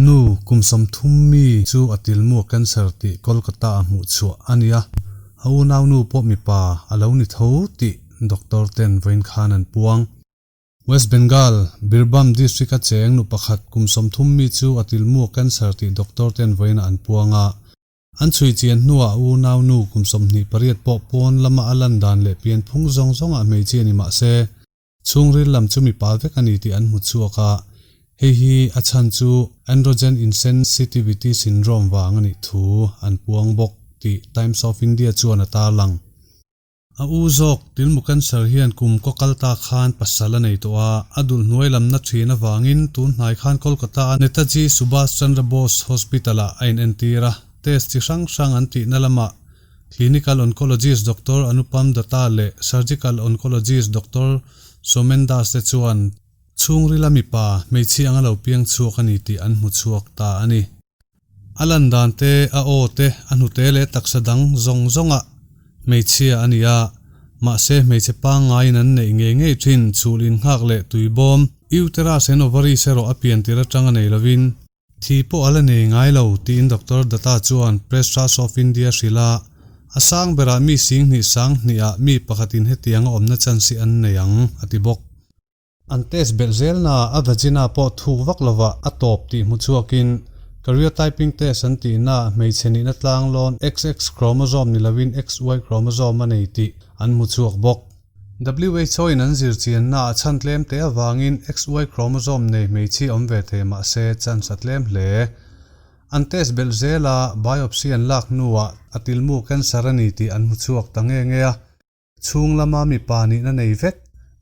Nu kum 30 mi chu a tilmu a cancer tih Kolkata a hmuh chhuah a ni a, a unaunu pawh mipa a lo ni tho tih doctor ten vawiin khan an puang. West Bengal, Birbhum district a cheng nu pakhat kum 30 mi chu a tilmu a cancer tih doctor ten vawiin ah an puang a. An chhui chian hnuah a unaunu kum 28 pawh pawn lama a lan dan leh pianphung zawng zawngah hmeichhia ni mah se, Chhungril lam chu mipa vek a ni tih an hmu chhuak a, hei hi a chhan chu androgen insensitivity syndrome vang a nih thu an puang bawk tih Times of India chuan a tarlang. A u zawk tilmu cancer hian kum kaw kal ta khan pasal a nei tawh a, a dul hnuai lam na thin avangin tun hnai khan Kolkata-a Netaji Subhas Chandra Bose Hospital-ah a inentir a, test chi hrang hrang an tihna lamah Clinical Oncologist Doctor Anupam Datta leh Surgical Oncologist Doctor Somen Das te chuan chhungrila mipa hmeichhia anga lo piang chhuak a ni tih an hmu chhuak ta a ni. A lan dan te, a aw te, a hnute leh taksa dang zawng zawngah hmeichhia a ni a, mahse hmeichhe pangngaiin an neih ngei ngei thin chhul innghak leh tuibawm, uterus and ovaries erawh a piantir atanga nei lovin, Thi pawh a la nei ngai lo, tiin Doctor Datta chuan Press Trust of India hrilh a, a sang berah mi 2000 sanghnihah mi pakhatin hetiang a awmna chance hi an nei ang, a ti bawk. An test belh zelnaah a vagina pawh thuk vak lovah a tawp tih hmu chhuakin karyotyping test an tihnaah hmeichhe nihna tlanglawn XX chromosome ni loin XY chromosome a nei tih an hmu chhuak bawk. WHO in an zir chianna a chhan tlem te avangin XY chromosome nei hmeichhia awm ve thei mah se chance a tlem hle. An test belh zel a, biopsy an lak hnuah a tilmu cancer a ni tih an hmu chhuak ta nge nge a. Chhung lama mipa nihna nei vek,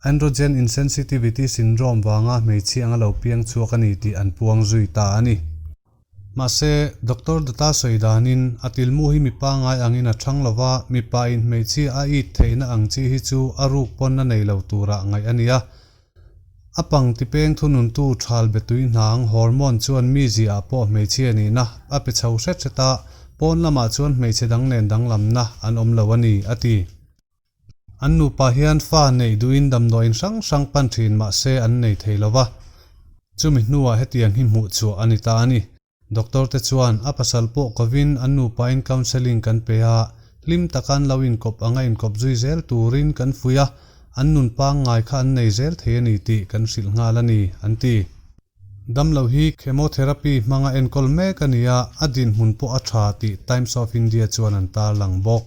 androgen insensitivity syndrome vanga hmeichhia anga lo piang chhuak a ni tih an puang zui ta a ni. Mahse, Doctor Datta sawi danin, a tilmu hi mipa ngai angin a thang lo va, mipa in hmeichhia a it theihna ang chi hi chu a ruk pawn a nei lo turah ngaih a ni a. A pang tipeng thununtu thal betui hnang, hormone, chuan mi ziah pawh hmeichhia nihna a pe chho hret hret a, pawn lamah chuan hmeichhe dang nen danglamna an awm lo a ni, a ti. An nupa hian fa neih duhin damdawiin hrang hrang pan thin mahse an nei thei lo va, chumi hnuah hetiang hi hmuh chhuah a ni ta a ni. Doctor te chuan a pasal pawh kovin an nupain counselling kan pe a, hlim taka an lo inkawp anga inkawp zui zel turin kan fuih a, an nun pangngai kha an nei zel thei a ni tih kan hrilh nghal a ni, an ti. Damlo hi chemotherapy hmanga enkawl mek a ni a, a dinhmun pawh a tha tih Times of India chuan an tarlang bawk.